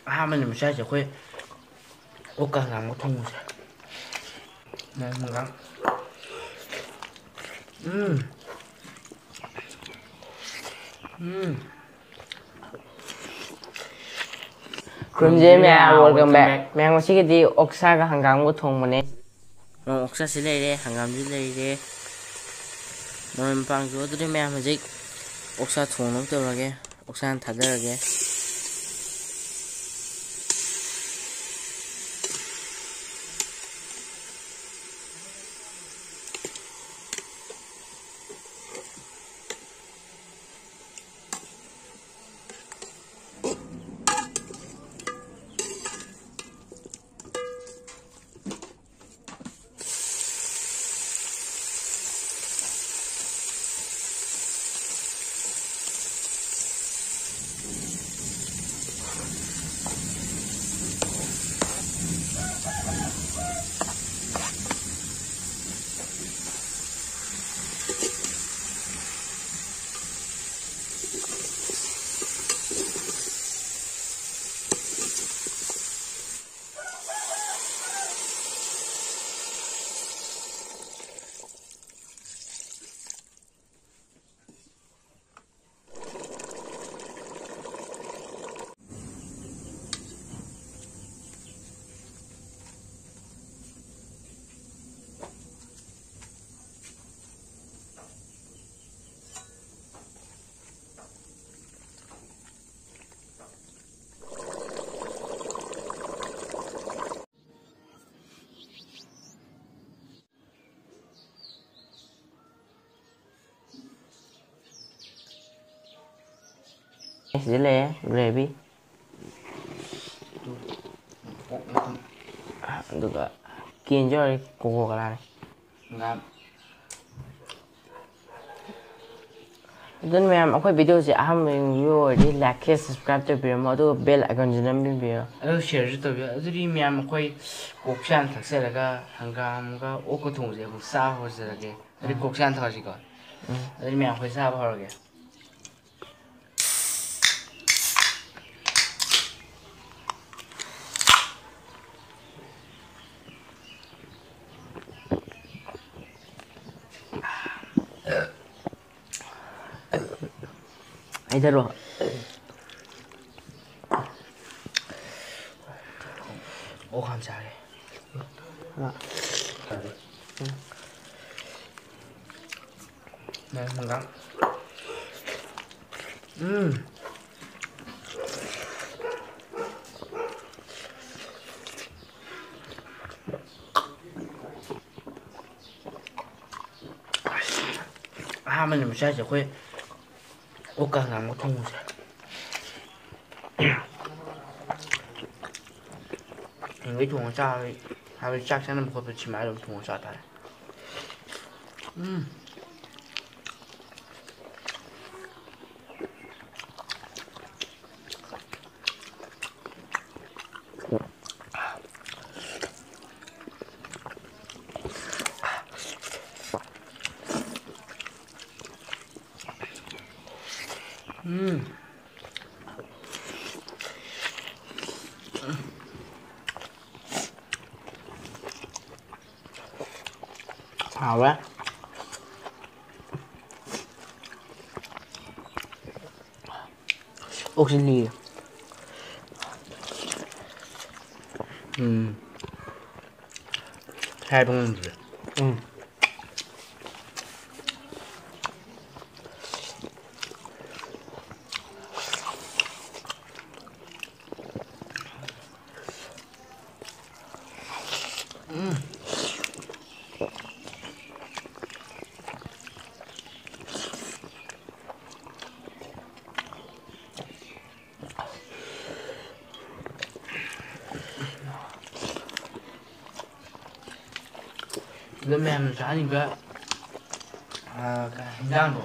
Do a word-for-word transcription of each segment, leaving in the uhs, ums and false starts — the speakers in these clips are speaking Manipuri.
ꯑꯍꯥꯟꯕ ꯅꯨꯃꯤꯠ ꯆꯥꯏꯁꯦ ꯑꯩꯈꯣꯏ ꯑꯣꯛꯀ ꯍꯪꯒꯥꯝꯒ ꯊꯣꯡꯕꯁꯦ꯫ ꯃꯣꯔꯣꯛ ꯍꯪꯒꯥꯝ꯫ ꯎꯝ꯫ ꯎꯝ꯫ ꯈꯨꯔꯨꯝꯖꯩ ꯃꯌꯥꯝ, welcome back꯫ ꯃꯌꯥꯝ, ꯉꯁꯤꯒꯤꯗꯤ ꯑꯣꯛꯁꯥꯒ ꯍꯪꯒꯥꯝꯒ ꯊꯣꯡꯕꯅꯦ꯫ ꯑꯣ, ꯑꯣꯛꯁꯥꯁꯤ ꯂꯩꯔꯦ, ꯍꯪꯒꯥꯝꯁꯨ ꯂꯩꯔꯦ, ꯃꯔꯣꯏ ꯃꯄꯥꯡꯁꯨ꯫ ꯑꯗꯨꯗꯤ ꯃꯌꯥꯝ ꯍꯧꯖꯤꯛ ꯑꯣꯛꯁꯥ ꯊꯣꯡꯅꯕ ꯇꯧꯔꯒꯦ꯫ ꯑꯣꯛꯁꯥ ꯍꯥꯟꯅ ꯊꯥꯗꯔꯒꯦ꯫ ꯁꯤꯗ ꯂꯩꯔꯦ gravy꯫ ꯑꯗꯨꯒ ꯀꯦꯟꯁꯨ ꯌꯥꯎꯔꯤ, Coca Cola ꯅꯤ꯫ ꯉꯥ꯫ ꯑꯗꯨꯅ ꯃꯌꯥꯝ, ꯑꯩꯈꯣꯏ video ꯁꯦ ꯑꯍꯥꯟꯕ ꯌꯦꯡꯕꯤꯕ ꯑꯣꯏꯔꯗꯤ like ꯁꯦ subscribe ꯇꯧꯕꯤꯔꯝꯃꯣ, ꯑꯗꯨꯒ bell icon ꯁꯨ ꯅꯝꯕꯤꯕꯤꯔꯣ꯫ ꯑꯗꯨ share ꯁꯨ ꯇꯧꯕꯤꯌꯨ꯫ ꯑꯗꯨꯗꯤ ꯃꯌꯥꯝ, ꯑꯩꯈꯣꯏ ꯀꯣꯛꯁꯦ ꯍꯥꯟꯅ ꯊꯛꯆꯔꯒ ꯍꯪꯒꯥꯝꯒ ꯑꯣꯛꯀ ꯊꯣꯡꯕꯁꯦ ꯑꯃꯨꯛ ꯆꯥꯕ ꯍꯧꯖꯔꯒꯦ꯫ ꯑꯗꯨꯗꯤ ꯎꯝ꯫ ꯀꯣꯛꯁꯦ ꯍꯥꯟꯅ ꯊꯛꯑꯁꯤꯀꯣ꯫ ꯎꯝ꯫ ꯑꯗꯨꯗꯤ ꯃꯌꯥꯝ, ꯑꯩꯈꯣꯏ ꯆꯥꯕ ꯍꯧꯔꯒꯦ꯫ ꯍꯥꯏꯊꯔꯣ꯫ ꯑꯣꯛ ꯍꯥꯟꯅ ꯆꯥꯒꯦ꯫ ꯑ꯫ ꯅꯪ ꯍꯪꯒꯥꯝ꯫ ꯎꯝ꯫ ꯑꯍꯥꯟꯕ ꯅꯨꯃꯤꯠ ꯆꯥꯏꯁꯦ ꯑꯩꯈꯣꯏ ꯑꯣꯛꯀ ꯍꯪꯒꯥꯝꯒ ꯊꯣꯡꯕꯁꯦ꯫ ꯍꯤꯡꯒꯩ ꯊꯣꯡꯉ ꯆꯥꯕꯗꯤ, ꯍꯥꯏꯕꯗꯤ ꯆꯥꯛ ꯆꯥꯅꯕ ꯈꯣꯠꯄ ꯁꯤꯃꯥꯏ ꯑꯗꯨꯝ ꯊꯣꯡꯉ ꯆꯥ ꯇꯥꯔꯦ꯫ ꯎꯝ꯫ ꯎꯝ꯫ ꯍꯥꯎꯔꯦ꯫ ꯑꯣꯛꯁꯤ ꯂꯤꯔꯦ꯫ ꯎꯝ꯫ ꯍꯥꯏꯕ ꯉꯝꯗ꯭ꯔꯦ꯫ ꯎꯝ꯫ ꯎꯝ꯫ ꯑꯗꯣ ꯃꯌꯥꯝꯅ ꯆꯥꯅꯤꯡꯕ, ꯑ, ꯀ-, ꯍꯤꯟꯖꯥꯡꯗꯣ,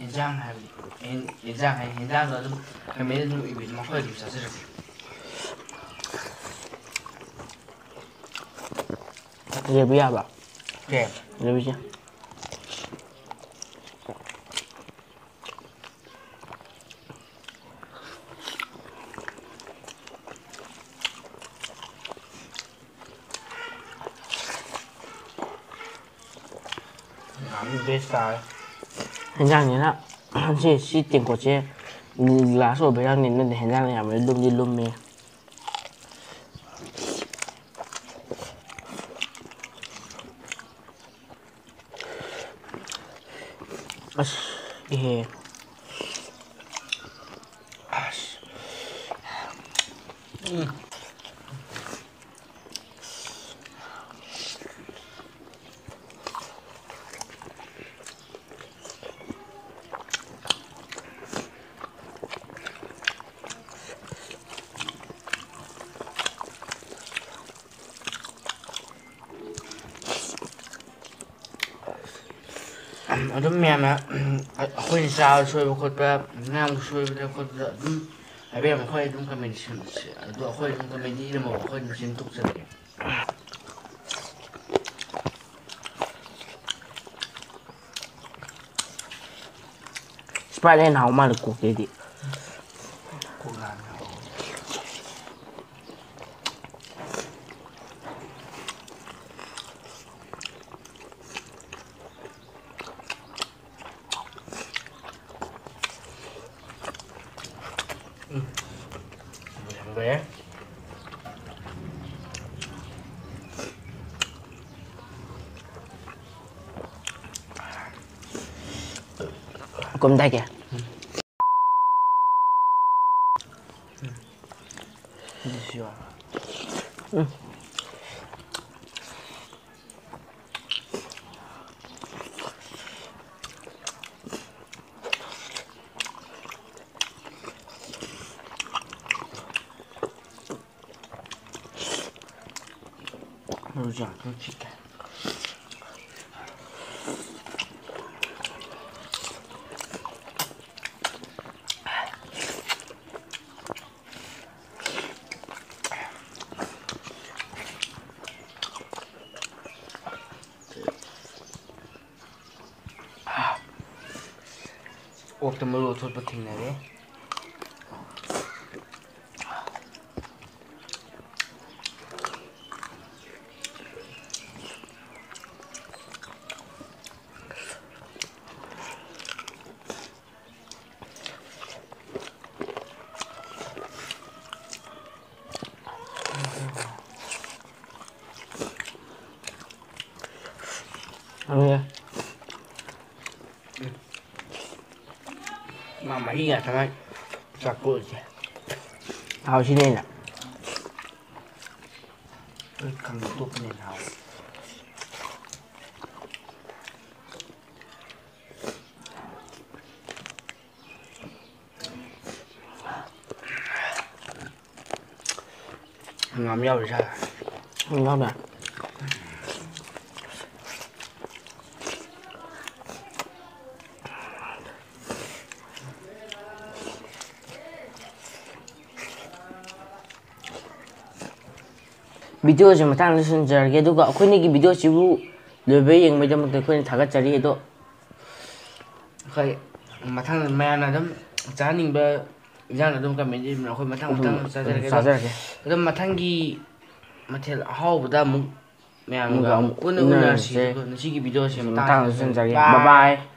ꯍꯤꯟꯖꯥꯡ ꯍꯥꯏꯕꯗꯤ, ꯍꯤꯟ-, ꯍꯤꯟꯖꯥꯡ ꯍꯥꯏ, ꯍꯤꯟꯖꯥꯡꯗꯣ ꯑꯗꯨꯝ comment ꯑꯗꯨꯝ ꯏꯕꯤꯔꯣ, ꯃꯈꯣꯏ ꯑꯗꯨꯝ ꯆꯥꯖꯔꯛꯀꯦ꯫ ꯂꯦꯕꯤ ꯌꯥꯕ꯭ꯔꯥ? ꯀꯩ? ꯂꯦꯕꯤꯁꯦ꯫ ꯌꯥꯝ best ꯇꯥꯔꯦ꯫ ꯍꯤꯟꯖꯥꯡꯁꯤꯅ ꯁꯤ, ꯁꯤ ꯇꯦꯡꯀꯣꯠꯁꯦ ꯒ꯭ꯂꯥꯁ ꯑꯣꯏꯕꯩꯔꯥ ꯈꯪꯗꯦ, ꯅꯠꯇꯦ, ꯍꯦꯟꯖꯥꯡ ꯌꯥꯝꯕꯗꯤ ꯂꯨꯝꯗꯤ ꯂꯨꯝꯃꯦ꯫ ꯑꯁ, ꯏꯍꯦ꯫ ꯑꯁ꯫ ꯎꯝ꯫ ꯑꯗꯨꯝ ꯃꯌꯥꯝꯅ, ꯑꯩꯈꯣꯏꯅ ꯆꯥꯕ ꯁꯣꯏꯕ ꯈꯣꯠꯄ, ꯉꯥꯡꯕ ꯁꯣꯏꯕꯗ ꯈꯣꯠꯄꯗ ꯑꯗꯨꯝ ꯍꯥꯏꯕꯤꯔꯝꯃꯣ꯫ ꯑꯩꯈꯣꯏ ꯑꯗꯨꯝ ꯀꯃꯦꯟ ꯁꯦꯝ-, ꯑꯗꯨ ꯑꯩꯈꯣꯏ ꯑꯗꯨꯝ ꯀꯃꯦꯟꯗ ꯏꯔꯝꯃꯣ, ꯑꯩꯈꯣꯏ ꯑꯗꯨꯝ ꯁꯦꯝꯗꯣꯛꯆꯔꯒꯦ꯫ Sprite ꯍꯦꯟꯅ ꯍꯥꯎ ꯃꯥꯜꯂꯦ Coke ꯇꯩꯗꯤ꯫ ꯎꯝ꯫ ꯂꯣꯏꯁꯟꯈ꯭ꯔꯦ꯫ ꯀꯨꯝꯊꯒꯦ꯫ ꯎꯝ꯫ ꯃꯔꯨꯁꯦ ꯌꯥꯝ ꯊꯤꯅ ꯊꯤꯠꯇꯦ꯫ ꯑꯣꯛꯇ ꯃꯔꯨ ꯑꯊꯣꯠꯄ ꯊꯦꯡꯅꯔꯦ꯫ ꯃꯥ ꯃꯍꯤ ꯉꯥꯛꯇ ꯉꯥꯏ꯫ ꯆꯥꯛꯀꯣꯠꯁꯦ꯫ ꯍꯥꯎꯁꯤꯅꯦꯅ꯫ ꯑꯩ ꯈꯪꯗꯦ, ꯑꯇꯣꯞꯄꯅ ꯍꯦꯟꯅ ꯍꯥꯎꯋꯦ꯫ ꯍꯪꯒꯥꯝ ꯌꯥꯎꯔꯤ ꯁꯥ꯫ ꯍꯪꯒꯥꯝ ꯌꯥꯎꯔꯤ꯫ ꯚꯤꯗꯤꯑꯣꯁꯦ ꯃꯇꯥꯡꯗ ꯂꯣꯏꯁꯤꯟꯖꯔꯒꯦ, ꯑꯗꯨꯒ ꯑꯩꯈꯣꯏꯅꯤꯒꯤ ꯚꯤꯗꯤꯑꯣꯁꯤꯕꯨ ꯂꯣꯏꯕ ꯌꯦꯡꯕꯒꯤꯗꯃꯛꯇ ꯑꯩꯈꯣꯏꯅ ꯊꯥꯒꯠꯆꯔꯤ꯫ ꯑꯗꯣ ꯑꯩꯈꯣꯏ ꯃꯊꯪ ꯃꯌꯥꯝꯅ ꯑꯗꯨꯝ ꯆꯥꯅꯤꯡꯕ ꯏꯟꯖꯥꯡ ꯑꯗꯨꯝ ꯀꯃꯦꯟ ꯏꯕꯤꯔꯣ, ꯑꯩꯈꯣꯏ ꯃꯊꯪ ꯃꯊꯪ ꯑꯗꯨꯝ ꯆꯥꯖꯔꯒꯦ꯫ ꯑꯗꯣ ꯆꯥꯖꯔꯒꯦ꯫ ꯑꯗꯨꯝ ꯃꯊꯪꯒꯤ ꯃꯊꯦꯜ ꯑꯍꯥꯎꯕꯗ ꯑꯃꯨꯛ ꯃꯌꯥꯝꯒ ꯑꯗꯨꯒ ꯑꯃꯨꯛ ꯑꯃꯨꯛ ꯄꯨꯟꯅ ꯎꯅꯔꯁꯤ꯫ ꯎꯅꯔꯁꯤ꯫ ꯑꯗꯨꯒ ꯉꯁꯤꯒꯤ ꯚꯤꯗꯤꯑꯣꯁꯦ ꯃꯇꯥꯡ ꯃꯇꯥꯡꯗ ꯂꯣꯏꯁꯤꯟꯖꯔꯒꯦ꯫ ꯂꯣꯏꯁꯤꯟꯖꯔꯒꯦ꯫ ꯕꯥꯏ꯫ ꯕꯥꯏ ꯕꯥꯏ꯫